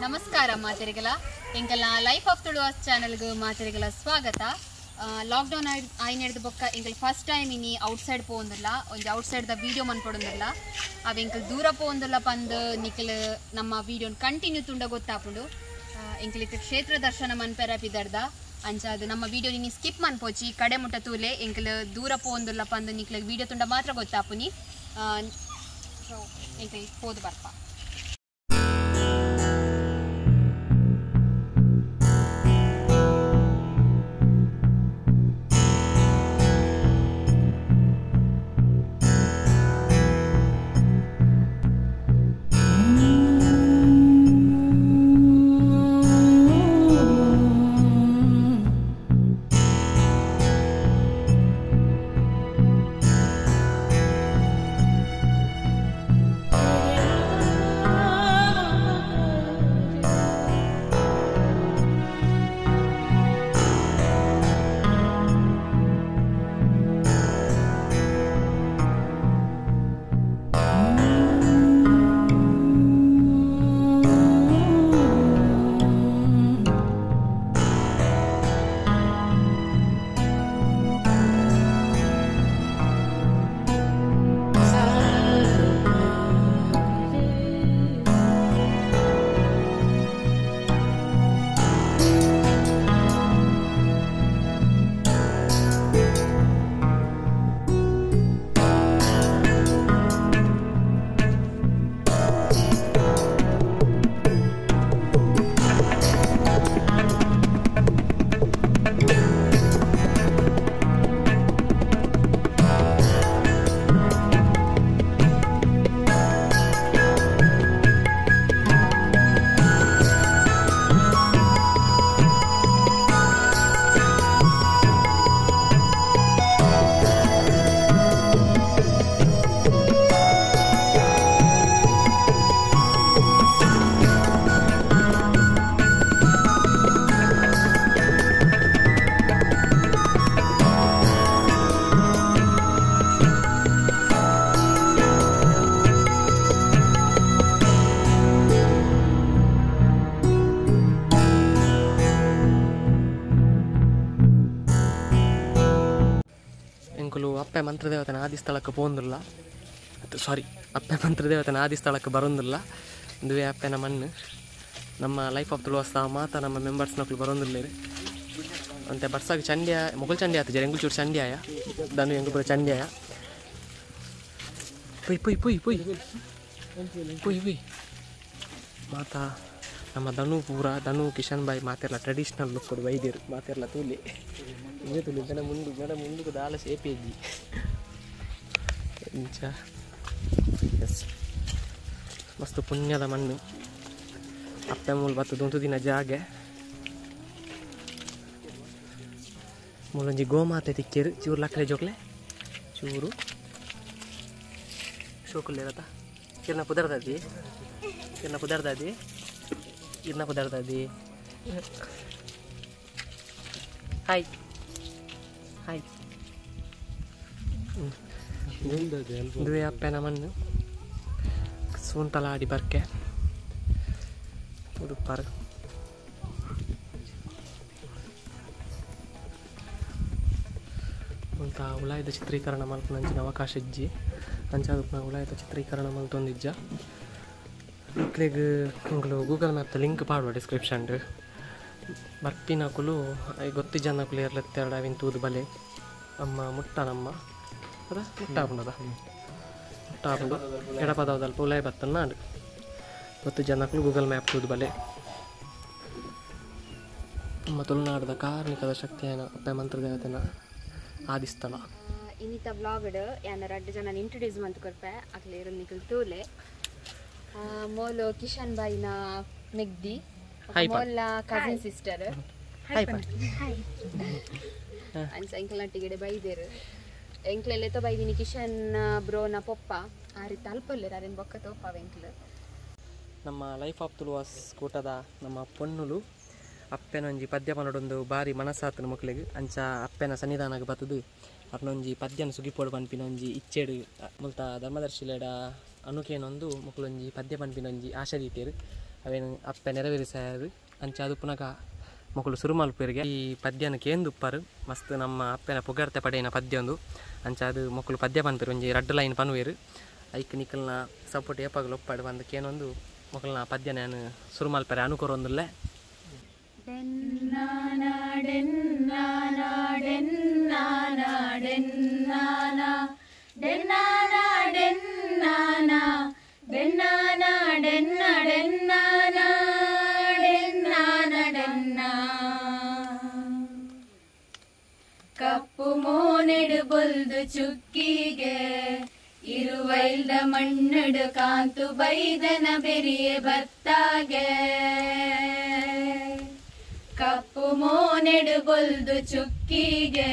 ನಮಸ್ಕಾರ ಮಾತೆರಿಗಲ ಎಂಕಲ್ನ life of Tuluvas ಚಾನೆಲ್ಗೆ ಮಾತೆರಿಗಲ ಸ್ವಾಗತ. ಲಾಕ್ಡೌನ್ ಆಯ್ನೆಡ್ದು ಬೊಕ್ಕ ಎಂಕಲ್ ಫಸ್ಟ್ ಟೈಮ್ ಇನಿ ಔಟ್ ಸೈಡ್ ಪೋಂದಿಲ್ಲ, ಒಂಜಿ ಔಟ್ ಸೈಡ್ ದ ವಿಡಿಯೋ ಮನ್ಪೊಡೊಂದಿಲ್ಲ. ಅವು ಎಂಕಲ್ ದೂರ ಪೋಂದಿಲ್ಲ ಪಂದ್ ನಿಕಲ್ ನಮ್ಮ ವಿಡಿಯೋನ್ ಕಂಟಿನ್ಯೂ ತುಂಡ ಗೊತ್ತಾಪುಂಡು. ಎಂಕಲ್ ಇತ್ತೆ ಕ್ಷೇತ್ರ ದರ್ಶನ ಮನ್ಪೆರ ಪಿದರ್ದ ಅಂಚಾದ್ ನಮ್ಮ ವಿಡಿಯೋ ನಿನಿ ಸ್ಕಿಪ್ ಮನ್ಪೋಚಿ, ಕಡೆ ಮುಟ್ಟ ತೂಲೆ. ಎಂಕಲ್ ದೂರ ಪೋಂದಿಲ್ಲ ಪಂದ್ ನಿಕ್ಲೆ ವಿಡಿಯೋ ತುಂಡ ಮಾತ್ರ ಗೊತ್ತಾಪುನಿ. ಸೊ ಎಂಕಲ್ ಪೋದು ಬರ್ಪ. ಅಪ್ಪೆ ಮಂತ್ರದೇವತನ ಆದಿಸ್ಥಳಕ್ಕೆ ಪೋಂದಿಲ್ಲ, ಸಾರಿ, ಅಪ್ಪೆ ಮಂತ್ರದೇವತನ ಆದಿಸ್ಥಳಕ್ಕೆ ಬರೋಂದಿಲ್ಲ. ಒಂದುವೇ ಅಪ್ಪೆನ ಮಣ್ಣು. ನಮ್ಮ ಲೈಫ್ ಆಫ್ ತುಳುವಾಸ್ ಮಾತ ನಮ್ಮ ಮೆಂಬರ್ಸ್ನಕ್ಲು ಬರೋಂದಿಲ್ಲ. ಅಂತೆ ಬರ್ಸಾಗ ಚಂಡ್ಯ ಮೊಗಲ್ ಚಂಡಿ ಆತ ಜರ ಎಂಗುಲ್ ಚೂರು ಚಂಡ್ಯಾಯ ದನು ಎಂಗು ಪೂರ ಚಂಡ್ಯಾಯ ಪೊಯ್ ಪೊಯ್ ಪೊಯ್ ಪೊಯ್ ಪೊಯ್ ಪೊಯ್ ಮಾತಾ ನಮ್ಮ ಧನು ಪೂರ ಧನು ಕಿಶನ್ ಬಾಯಿ ಮಾತೆರ್ಲ ಟ್ರೆಡಿಷ್ನಲ್ ಲುಕ್ ಕೊಡು ವೈದ್ಯರು ಮಾತೆರ್ಲ ತೂಲಿ ಇಂಜೆ ತೂಲಿ ಗಣ ಮುಂಡು ಗಣ ಮುಂಡುಕು ದಾಲ ಸೇಪೇಜಿ ಇಂಚ. ಎಸ್ ಮಸ್ತ್ ಪುಣ್ಯದ ಮಣ್ಣು. ಅಪ್ಪೆ ಮೂಲ ಬತ್ತು ದೊಂತು ದಿನ ಜಾಗೆ ಮೂಲೊಂಜಿ ಗೋಮಾತೆ ತಿಕ್ಕೇರು ಚೂರು ಲಕ್ಕಲೆ ಜೋಕ್ಲೆ ಚೂರು ಶೋಕುಲ್ಲೇರತ ಕಿರ್ನ ಪುದರ್ದಾದಿ ಕಿರ್ನ ಪುದರ್ದಾದಿ ಇರ್ನ ಪುದರ್ದಾದಿ. Hi hi. ಇದುವೇ ಅಪ್ಪೆನ ಮಣ್ಣು. ಸೂಂತಲಾಡಿ ಬರ್ಕೆ ಉಡುಪಾರು. ಅಂತ ಉಲಾಯದ ಚಿತ್ರೀಕರಣ ಮಲ್ಪುನಂಚಿನ ಅವಕಾಶ ಇಜ್ಜಿ ಅಂಚಾದ ಉಲಾಯದ ಚಿತ್ರೀಕರಣ ಮಲ್ತೊಂದಿಜ್ಜ. ಇಕ್ಲೆಗ್ ಎಂಕುಲು ಗೂಗಲ್ ಮ್ಯಾಪ್ ಲಿಂಕ್ ಪಾಡುವ ಡಿಸ್ಕ್ರಿಪ್ಷನ್ ಬರ್ಪಿನಕುಲು ಗೊತ್ತಿಜ್ಜನಕುಲು ಎರ್ಲೆತ್ತೆರಡು ಅವಿನ ತೂದು ಬಲೆ ಅಮ್ಮ ಮುಟ್ಟ ನಮ್ಮ ಅದ ಮುಟ್ಟ ಆಪುಂಡದ ಮುಟ್ಟ ಆಪುಂಡು ಎಡಪದವದಲ್ಪ ಉಲಾಯ್ ಬತ್ತನ್ನ ನಾಡು ಗೊತ್ತಿಜ್ಜನಕುಲು ಗೂಗಲ್ ಮ್ಯಾಪ್ ತೂದು ಬಲೆ. ನಮ್ಮ ತುಳುನಾಡದ ಕಾರ್ಣಿಕದ ಶಕ್ತಿಯನ ಅಪ್ಪೆ ಮಂತ್ರದೇವತೆನ ಆದಿಸ್ಥಳ. ಇನ್ನಿತ ವ್ಲಾಗ್ಡ್ ಯಾನ ರಡ್ಡು ಜನ ಇಂಟ್ರೊಡ್ಯೂಸ್ ಮಂತ್ ಕೊರ್ಪೆ ಅಕ್ಲೆ ನಿಕಲ್ ತೂಲೆ. Molu Kishan ಬಾಯಿನ ಮೆಗ್ದಿ, ಮೋಲ cousin sister. ಅಂಚ ಎಂಕಲ್ ನಟ್ಟಿಗೆಡೆ ಬೈದೇರು ಎಂಕ್ಲೆಲ್ಲೆತ್ತೋ ಬೈದಿನಿ ಕಿಶನ್ ಬ್ರೋನ ಪೊಪ್ಪ ಆರಿ ತಲ್ಪಲ್ಲೇರು ಅರೇನು ಬೊಕ್ಕ ತೋಪಾವ ಎಂಕ್ಲು. ನಮ್ಮ ಲೈಫ್ ಆಫ್ ತುಳುವಾಸ್ ಕೂಟದ ನಮ್ಮ ಪೊನ್ನುಲು ಅಪ್ಪೆನೊಂಜಿ ಪದ್ಯ ಪನಡೊಂದು ಬಾರಿ ಮನಸ್ಸಾತನ ಮಕ್ಕಳಿಗೆ ಅಂಚ ಅಪ್ಪೆನ ಸನ್ನಿಧಾನಕ್ಕೆ ಬತ್ತದು ಅರ್ನೊಂಜಿ ಪದ್ಯನ ಸುಗಿಪೋಡು ಪನ್ಪಿನೊಂಜಿ ಇಚ್ಚೆಡು ಮುಲ್ತ ಧರ್ಮದರ್ಶಿಲೆಡ ಅನುಕೇನೊಂದು ಮುಕ್ಕಲೊಂಜಿ ಪದ್ಯ ಪನ್ಪಿನೊಂಜಿ ಆಶೆ ದೀತೇರು. ಅವೇನು ಅಪ್ಪೆ ನೆರವೇರಿಸಾಯರು ಅಂಚ ಅದು ಪುನಗ ಮೊಕುಲು ಸುರು ಮಲ್ಪೆರಿಗೆ ಈ ಪದ್ಯನ ಕೇಂದುಪ್ಪಾರು ಮಸ್ತ್ ನಮ್ಮ ಅಪ್ಪೆನ ಪುಗರ್ತೆ ಪಡೆಯಿನ ಪದ್ಯ ಒಂದು ಅಂಚ ಅದು ಮೊಕುಲು ಪದ್ಯ ಪನ್ಪೆರು ಒಂಜಿ ರಡ್ಡ್ ಲೈನ್ ಪನ್ವೇರು ಐಕ್ ನಿಕಲ್ನ ಸಪೋರ್ಟ್ ಏಪಾಗಲು ಒಪ್ಪಾಡು ಬಂದು ಕೇನೊಂದು ಮೊಕಲ್ನ ಪದ್ಯ ನಾನು ಸುರು ಮಲ್ಪೆರೆ ಅನುಕೊರೊಂದುಲ್ಲೆ. ಕಪ್ಪು ಮೋನೆಡು ಬೊಲ್ದು ಚುಕ್ಕಿಗೆ ಇರುವೈಲ್ದ ಮಣ್ಣಡು ಕಾಂತು ಬೈದನ ಬೆರಿಯೆ ಬತ್ತಾಗೆ ಕಪ್ಪು ಮೋನೆಡು ಬೊಲ್ದು ಚುಕ್ಕಿಗೆ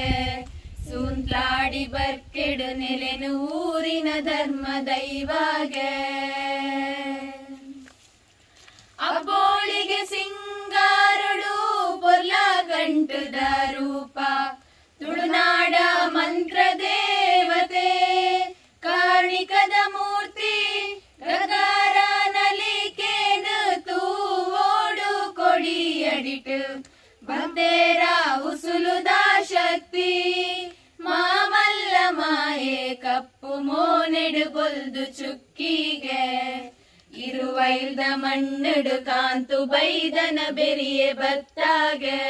ಸೂಂತ್ಲಾಡಿ ಬರ್ಕೆಡು ನೆಲೆನು ಊರಿನ ಧರ್ಮ ದೈವಗೆ ಅಬ್ಬೋಳಿಗೆ ಸಿಂಗಾರುಡು ಪೊರ್ಲ ಗಂಟುದ ರೂಪ ತುಳುನಾಡ ಮಂತ್ರ ದೇವತೆ ಕಾರ್ಣಿಕದ ಮೂರ್ತಿ ಗಗಾರ ನಲಿಕೇನು ತೂವೋಡು ಕೊಡಿಯಡಿಟು ಬಂದೇರ ಉಸುಲುದ ಶಕ್ತಿ ಮಾಮಲ್ಲ ಮಾಯೆ ಕಪ್ಪು ಮೋನೆಡು ಬೊಲ್ದು ಚುಕ್ಕಿಗೆ ಇರುವೈಲ್ದ ಮಣ್ಣುಡು ಕಾಂತು ಬೈದನ ಬೆರಿಯೆ ಬತ್ತಾಗೆ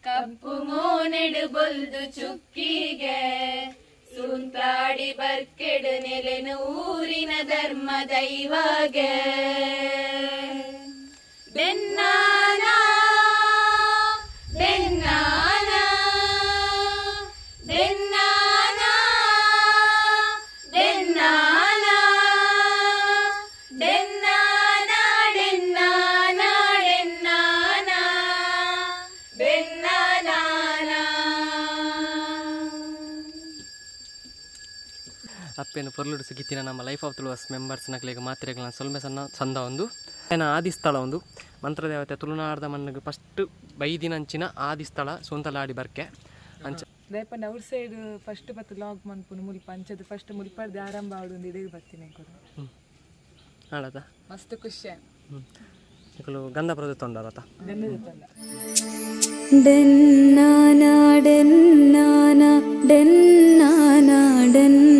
ಕಪ್ಪು ಮೋನೆಡು ಬೊಲ್ದು ಚುಕ್ಕಿಗೆ ಸೂಂತಾಡಿ ಬರ್ಕೆಡು ನೆಲೆನು ಊರಿನ ಧರ್ಮ ದೈವಗೆ ಬೆನ್ನಾನ ಬೆನ್ನಾನ ಬೆನ್ನಾನ ಬೆನ್ನಾನ ಬೆನ್ನಾನ ಡೆನ್ನಾನ ಡೆನ್ನಾನ ಬೆನ್ನಾನ. ಅಪ್ಪೇನು ಪೊರ್ಲುಡು ಸುಗಿತ್ತಿನ ನಮ್ಮ ಲೈಫ್ ಆಫ್ ತುಳುವಾಸ್ ಮೆಂಬರ್ಸ್ ನಕ್ಲೆಗ್ ಮಾತ್ರೆಗಳನ್ನ ಸೊಲ್ಮೆ ಸಣ್ಣ ಸಂದ ಒಂದು ಏನ ಆದಿಸ್ಥಳ ಒಂದು ಮಂತ್ರದೇವತೆ ತುಳುನಾಡ್ದ ಮಣ್ಣಿಗೆ ಫಸ್ಟ್ ಬೈದಿನಂಚಿನ ಆದಿಸ್ಥಳ ಸೂಂತಲಾಡಿ ಬರ್ಕೆ ಅಂಚ ದಯಪಂಡ ಔಟ್ ಸೈಡ್ ಫಸ್ಟ್ ಪತ್ತು ಲಾಗ್ ಮನ್ಪುನು ಮುಲ್ಪ ಅಂಚದ ಫಸ್ಟ್ ಮುಲ್ಪರ್ದು ಆರಂಭ ಆವಡು ಇಡೀ ಬರ್ತೀನಿ ಕೊಡು ಹಾಳದ ಮಸ್ತ್ ಖುಷಿ ನಿಕಲು ಗಂಧ ಪ್ರದ ತೊಂಡಾರತ ಗಂಧದ ತಂಡ. ಡೆನ್ನಾನ ಡೆನ್ನಾನ ಡೆನ್ನಾನ ಡೆನ್ನಾನ.